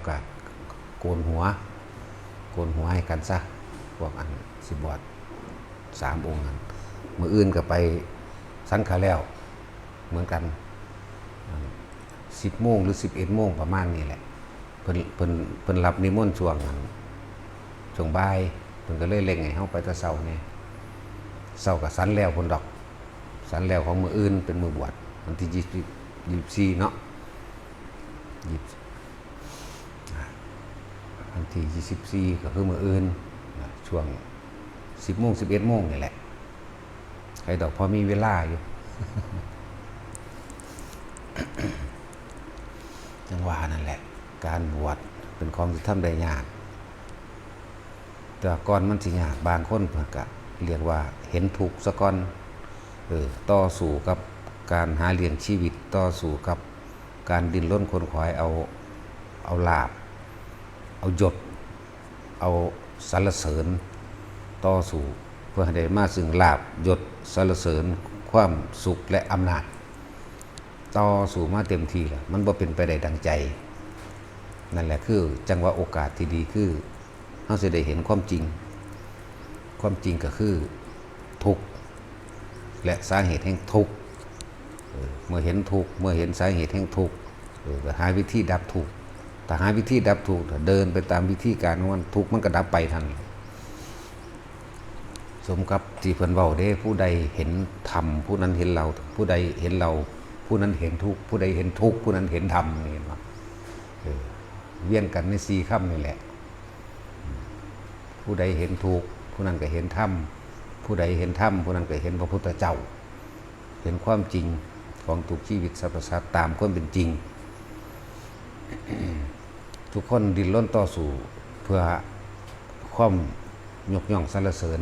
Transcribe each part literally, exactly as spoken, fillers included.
ก็โกนหัว โกนหัวให้กันซะ พวกอันสิบวชสามองค์นั้น มื้ออื่นก็ไปสังฆาแล้ว เหมือนกัน สิบโมงหรือสิบเอ็ดโมงประมาณนี้แหละ เพิ่นเพิ่นเพิ่นรับนิมนต์ช่วงนั้น ช่วงบ่าย เพิ่นก็เลยเร่งให้เฮาไปแต่เช้าแหน่ เช้าก็สันแล้วพุ้นดอก สันแล้วของมื้ออื่นเป็นมื้อบวช วันที่ยี่สิบ ยี่สิบสี่เนาะ ยี่สิบ อ่า วันที่ยี่สิบสี่ก็คือมื้ออื่นนะ ช่วงสิบโมง สิบเอ็ดโมงนี่แหละ ใครดอกพอมีเวลาอยู่ จั่งว่านั่นแหละ การบวชเป็นของที่ทำได้ยาก แต่ก่อนมันสิยาก บางคนเพิ่นก็เรียกว่าเห็นทุกข์ซะก่อน เออ ต่อสู้กับการหาเลี้ยงชีวิต ต่อสู้กับการดิ้นรนขวนขวายเอา เอาลาภ เอายศ เอาสรรเสริญ ต่อสู้เพื่อให้ได้มาซึ่งลาภ ยศ สรรเสริญ ความสุข และอำนาจ ต่อสู้มาเต็มที่แล้ว มันบ่เป็นไปได้ดังใจ นั่นแหละคือจั่งว่าโอกาสที่ดีคือ เฮาสิได้เห็นความจริง ความจริงก็คือทุกข์ และสาเหตุแห่งทุกข์ เออ เมื่อเห็นทุกข์ เมื่อเห็นสาเหตุแห่งทุกข์ เออ ก็หาวิธีดับทุกข์ ถ้าหาวิธีดับทุกข์ ถ้าเดินไปตามวิธีการของมัน ทุกข์มันก็ดับไปทัน สมกับที่เพิ่นเว้าเด้ ผู้ใดเห็นธรรม ผู้นั้นเห็นเรา ผู้ใดเห็นเรา ผู้นั้นเห็นทุกข์ ผู้ใดเห็นทุกข์ ผู้นั้นเห็นธรรม นี่เห็นบ่ เออ เวียนกันในสี่คำนี่แหละ ผู้ใดเห็นทุกข์ ผู้นั้นก็เห็นธรรม ผู้ใดเห็นธรรม ผู้นั้นก็เห็นพระพุทธเจ้า เห็นความจริงของทุกชีวิตสรรพสัตว์ตามความเป็นจริง ทุกคนดิ้นรนต่อสู้เพื่อความยกย่องสรรเสริญ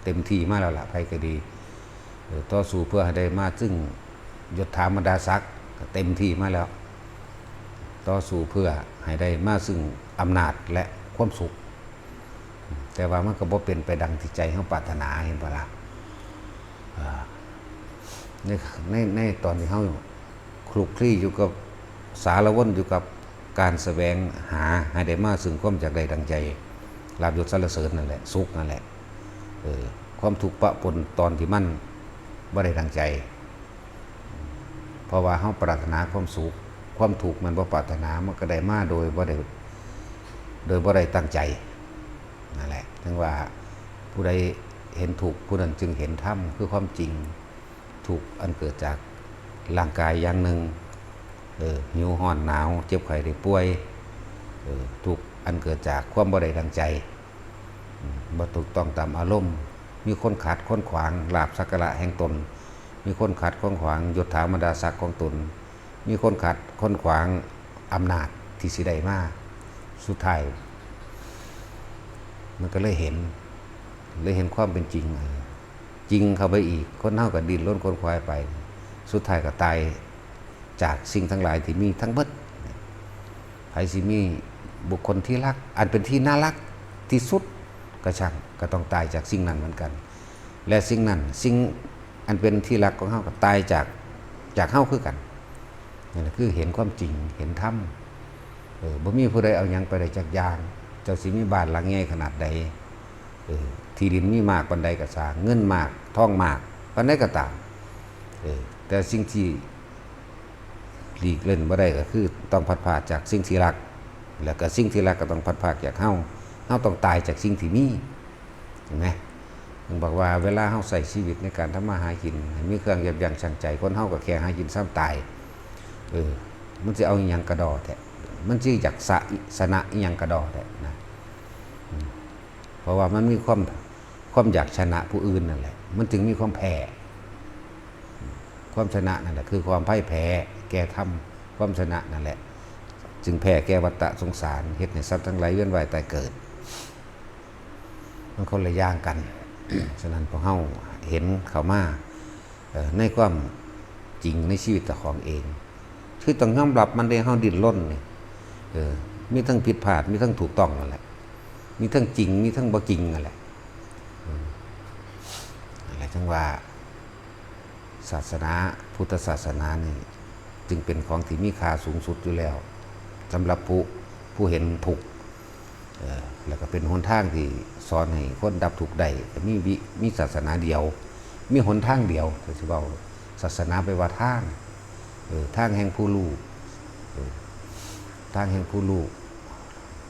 เต็มที่มาแล้วล่ะ ไผก็ดี เออ ต่อสู้เพื่อให้ได้มาซึ่งยศถาบรรดาศักดิ์ก็เต็มที่มาแล้ว ต่อสู้เพื่อให้ได้มาซึ่งอำนาจและความสุข แต่ว่ามันก็บ่เป็นไปดังที่ใจเฮาปรารถนา เห็นบ่ล่ะ อ่า ใน ใน ในตอนที่เฮาคลุกคลีอยู่กับ สารวนอยู่กับการแสวงหาให้ได้มาซึ่งความอยากได้ดังใจ ลาภยศสรรเสริญนั่นแหละ สุขนั่นแหละ เออ ความทุกข์ปะปนตอนที่มันบ่ได้ดังใจ เพราะว่าเฮาปรารถนาความสุข ความทุกข์มันบ่ปรารถนา มันก็ได้มาโดยบ่ได้ โดยบ่ได้ตั้งใจ นั่นแหละ ถึงว่าผู้ใดเห็นทุกข์ ผู้นั้นจึงเห็นธรรม คือความจริง ทุกข์อันเกิดจากร่างกายอย่างหนึ่ง เออ หิว ร้อน หนาว เจ็บไข้ได้ป่วย เออ ทุกข์อันเกิดจากความบ่ได้ดังใจ อืม บ่ถูกต้องตามอารมณ์ มีคนขัดคนขวางลาภสักการะแห่งตน มีคนขัดคนขวางยศถาบรรดาศักดิ์ของตน มีคนขัดคนขวางอำนาจที่สิได้มา สุดท้าย มันก็เลยเห็น เลยเห็นความเป็นจริง เออ จริงเข้าไปอีก คนเฮาก็ดิ้นรนขวนขวายไป สุดท้ายก็ตายจากสิ่งทั้งหลายที่มีทั้งเบิด ไผสิมีบุคคลที่รัก อันเป็นที่น่ารักที่สุดก็ช่าง ก็ต้องตายจากสิ่งนั้นเหมือนกัน และสิ่งนั้น สิ่งอันเป็นที่รักของเฮาก็ตายจาก จากเฮาคือกัน นั่นแหละคือเห็นความจริง เห็นธรรม เออ บ่มีผู้ใดเอาหยังไปได้จักอย่าง เจ้าสิมีบ้านหลังใหญ่ขนาดใด เออ ที่ดินมีมากปานใดก็ซ่าง เงินมาก ทองมากปานใดก็ตาม เออ แต่สิ่งที่หลีกเล่นบ่ได้ก็คือต้องพลัดพรากจากสิ่งที่รัก แล้วก็สิ่งที่รักก็ต้องพลัดพรากจากเฮา เฮาต้องตายจากสิ่งที่มี เห็นไหม ถึงบอกว่าเวลาเฮาใช้ชีวิตในการทำมาหากิน ให้มีเครื่องยับยั้งชั่งใจ คนเฮาก็แค่หากินซ่ำตาย เออ มันสิเอาอิหยังกะด้อแท้ มันสิอยากสะ ชนะอิหยังกะด้อแท้นะ อืม เพราะว่ามันมีความ ความอยากชนะผู้อื่นนั่นแหละ มันจึงมีความแพ้ ความชนะนั่นแหละคือความพ่ายแพ้แก่ธรรม ความชนะนั่นแหละ จึงแพ้แก่วัฏฏะสงสาร เฮ็ดให้สัตว์ทั้งหลายเวียนว่ายตายเกิด มันคนละอย่างกัน ฉะนั้นพวกเฮาเห็นเข้ามา เอ่อ ในความจริงในชีวิตเจ้าของเอง คือต้องยอมรับมันเด้ เฮาดิ้นรนนี่ เออ มีทั้งผิดพลาด มีทั้งถูกต้องนั่นแหละ มีทั้งจริง มีทั้งบ่จริงนั่นแหละ อืม นั่นแหละ จั่งว่า ศาสนา พุทธศาสนานี่ จึงเป็นของที่มีค่าสูงสุดอยู่แล้ว สำหรับผู้ ผู้เห็นทุกข์ เอ่อ แล้วก็เป็นหนทางที่สอนให้คนดับทุกข์ได้ ก็มีวิ มีศาสนาเดียว มีหนทางเดียว ก็สิเว้า ศาสนาแปลว่าทาง เออ ทางแห่งผู้รู้ เออ ทางแห่งผู้รู้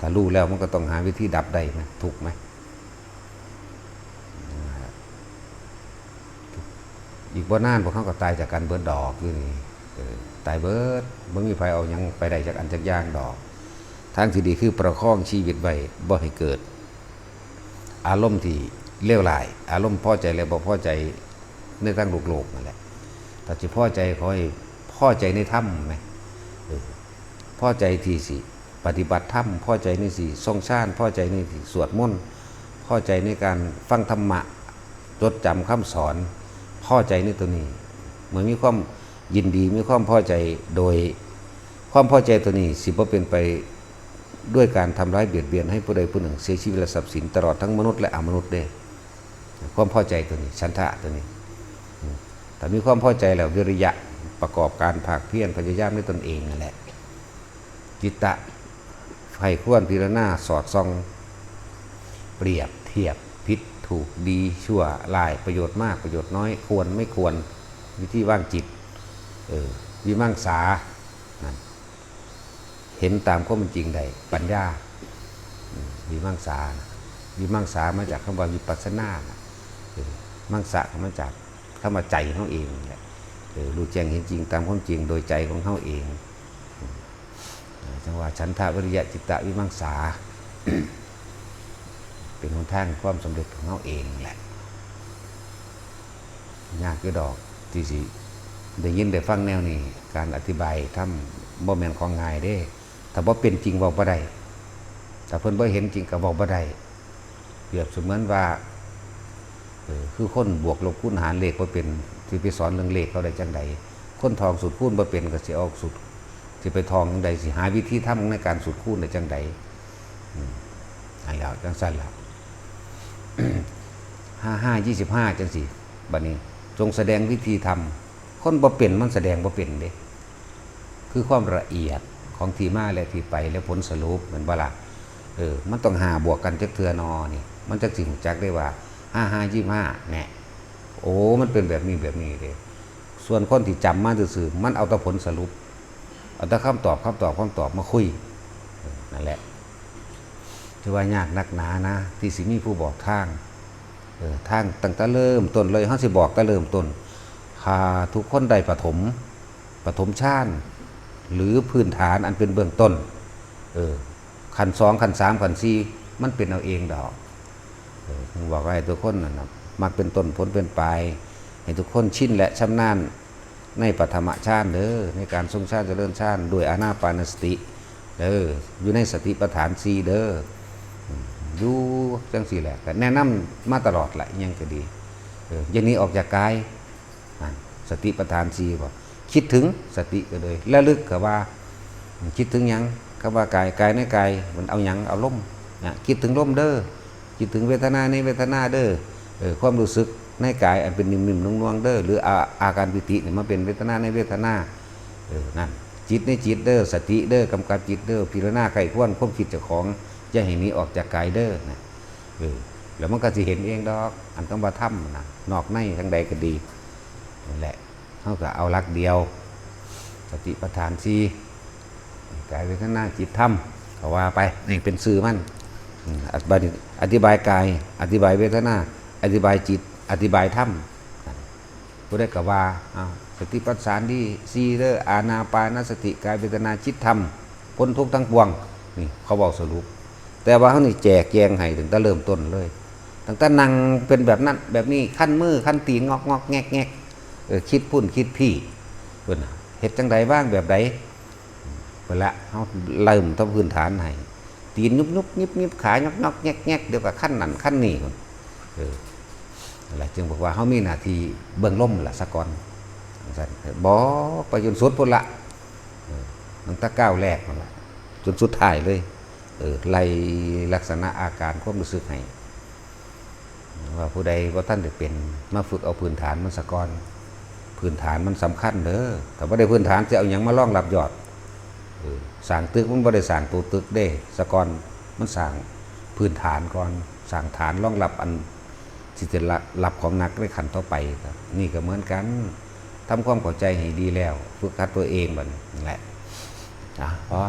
ถ้ารู้แล้วมันก็ต้องหาวิธีดับได้ไหม ทุกข์ไหม อีกบ่นานพวกเขาก็ตายจากกันเบิดดอกอยู่นี่ เออ ตายเบิด บ่มีไผเอาหยังไปได้จักอันจักอย่างดอก ทางที่ดีคือประคองชีวิตไว้ บ่ให้เกิด อารมณ์ที่เลวร้าย อารมณ์พอใจและบ่พอใจในทางโลกๆนั่นแหละ ถ้าสิพอใจขอให้พอใจในธรรมไหม เออ พอใจที่สิปฏิบัติธรรม พอใจในสิทรงฌาน พอใจในสิสวดมนต์ พอใจในการฟังธรรมะ จดจำคำสอน พอใจในตัวนี้ เมื่อมีความยินดี มีความพอใจ โดยความพอใจตัวนี้สิบ่เป็นไปด้วยการทำร้ายเบียดเบียนให้ผู้ใดผู้หนึ่งเสียชีวิตและทรัพย์สิน ตลอดทั้งมนุษย์และอมนุษย์เด้ ความพอใจตัวนี้ ฉันทะตัวนี้ อืม ถ้ามีความพอใจแล้ว วิริยะ ประกอบการภาคเพียรพยายามในตนเองนั่นแหละ จิตตะ ใคร่ครวญพิจารณาสอดส่อง เปรียบเทียบ ผิดถูก ดีชั่วร้าย ประโยชน์มาก ประโยชน์น้อย ควรไม่ควร วิธีวางจิต เออ วิมังสา นั่น เห็นตามความเป็นจริงได้ ปัญญา อืม วิมังสานะ วิมังสามาจากคำว่าวิปัสสนานะ เออ มังสะก็มาจากคำว่าใจเฮาเองนั่นแหละ เออ รู้แจ้งเห็นจริงตามความจริงโดยใจของเฮาเอง อืม เออ จั่งว่าฉันทะ วิริยะ จิตตะ วิมังสา เป็นหนทางความสำเร็จของเฮาเองแหละ ยากอยู่ดอกที่สิได้ยินได้ฟังแนวนี้ การอธิบายธรรมบ่แม่นของง่ายเด้ ถ้าบ่เป็นจริงเว้าบ่ได้ ถ้าเพิ่นบ่เห็นจริงก็เว้าบ่ได้ เปรียบเสมือนว่า เออ คือคนบวกลบคูณหารเลขบ่เป็น สิไปสอนเรื่องเลขเขาได้จั่งใด คนท่องสูตรคูณบ่เป็นก็สิเอาสูตร สิไปท่องจั่งใด สิหาวิธีทำในการสูตรคูณได้จั่งใด อืม นั่นแหละ จั่งซั่นล่ะ ห้าห้า ยี่สิบห้า จั่งซี้ บัดนี้จงแสดงวิธีทำ คนบ่เป็นมันแสดงบ่เป็นเด้ คือความละเอียดของที่มาและที่ไปและผลสรุป แม่นบ่ล่ะ เออ มันต้องห้าบวกกันจักเทื่อนอนี่ มันจักสิรู้จักได้ว่า ห้าห้า ยี่สิบห้า แน่ โอ้ มันเป็นแบบนี้แบบนี้เด้ ส่วนคนที่จำมาซื่อๆ มันเอาแต่ผลสรุป เอาแต่คำตอบ คำตอบ คำตอบมาคุย เออ นั่นแหละ ถือว่ายากนักหนานะ ที่สิมีผู้บอกทาง เออ ทางตั้งแต่เริ่มต้นเลย เฮาสิบอกแต่เริ่มต้น ถ้าทุกคนได้ปฐม ปฐมฌาน หรือพื้นฐานอันเป็นเบื้องต้น เออ ขั้นสอง ขั้นสาม ขั้นสี่ มันเป็นเอาเองดอก เออ บอกว่าให้ทุกคนนั่นน่ะ มรรคเป็นต้น ผลเป็นปลาย ให้ทุกคนชินและชำนาญ ในปฐมฌานเด้อ ในการทรงฌานเจริญฌานด้วยอานาปานสติเด้อ อยู่ในสติปัฏฐานสี่เด้อ อืม อยู่จั่งซี้แหละ ก็แนะนำมาตลอดแหละ อิหยังก็ดี เออ อย่าหนีออกจากกาย นั่น สติปัฏฐานสี่บ่ คิดถึงสติก็เลย ระลึกก็ว่า คิดถึงหยัง คำว่ากาย กายในกาย มันเอาหยัง เอาลม นะ คิดถึงลมเด้อ คิดถึงเวทนาในเวทนาเด้อ เออ ความรู้สึกในกายอันเป็นนิ่มๆ นวลๆ เด้อ หรืออา อาการปีติเนี่ยมาเป็นเวทนาในเวทนา เออ นั่น จิตในจิตเด้อ สติเด้อ กำกับจิตเด้อ พิจารณาใคร่ครวญความคิดเจ้าของ อย่าให้หนีออกจากกายเด้อ นะ เออ แล้วมันก็สิเห็นเองดอก อันคำว่าธรรมนะ นอกในทางใดก็ดี นั่นแหละ เฮาก็เอาหลักเดียว สติปัฏฐานสี่ กายเวทนาจิตธรรม ก็ว่าไป นี่เป็นชื่อมัน อืม อธิบาย อธิบายกาย อธิบายเวทนา อธิบายจิต อธิบายธรรม ผู้ใดก็ว่า อ้าว สติปัฏฐานสี่เด้อ อานาปานสติ กายเวทนาจิตธรรม พ้นทุกข์ทั้งปวง นี่เขาเว้าสรุป แต่ว่าเฮานี่แจกแจงให้ตั้งแต่เริ่มต้นเลย ตั้งแต่นั่งเป็นแบบนั้นแบบนี้ คันมือคันตีน งอกงอกแงกแงก เออ คิดพุ้นคิดพี้ เพิ่นน่ะ เฮ็ดจั่งใด วางแบบใด เพิ่นละ เฮาเริ่มทำพื้นฐานให้ ตีนยุบยุบยิบยิบ ขายอกยอกแงกแงก เดี๋ยวก็คันนั่นคันนี่ เออ นั่นแหละ จึงบอกว่าเฮามีหน้าที่เบิ่งลมล่ะซะก่อน จั่งซั้น บอกไปจนสุดพุ้นละ เออ ตั้งแต่ก้าวแรกนั่นล่ะ จนสุดท้ายเลย เออ ไล่ลักษณะอาการความรู้สึกให้ ว่าผู้ใดบ่ทันได้เป็น มาฝึกเอาพื้นฐานมันซะก่อน พื้นฐานมันสำคัญเด้อ ถ้าบ่ได้พื้นฐานสิเอาหยังมารองรับยอด สร้างตึกมันบ่ได้สร้างตัวตึกเด้ สะก่อนมันสร้างพื้นฐานก่อน สร้างฐานรองรับอันที่จะรับของหนักในขั้นต่อไปครับ นี่ก็เหมือนกัน ทำความเข้าใจให้ดีแล้ว ฝึกหัดตัวเองบัดนี้แหละ อ่ะ พอ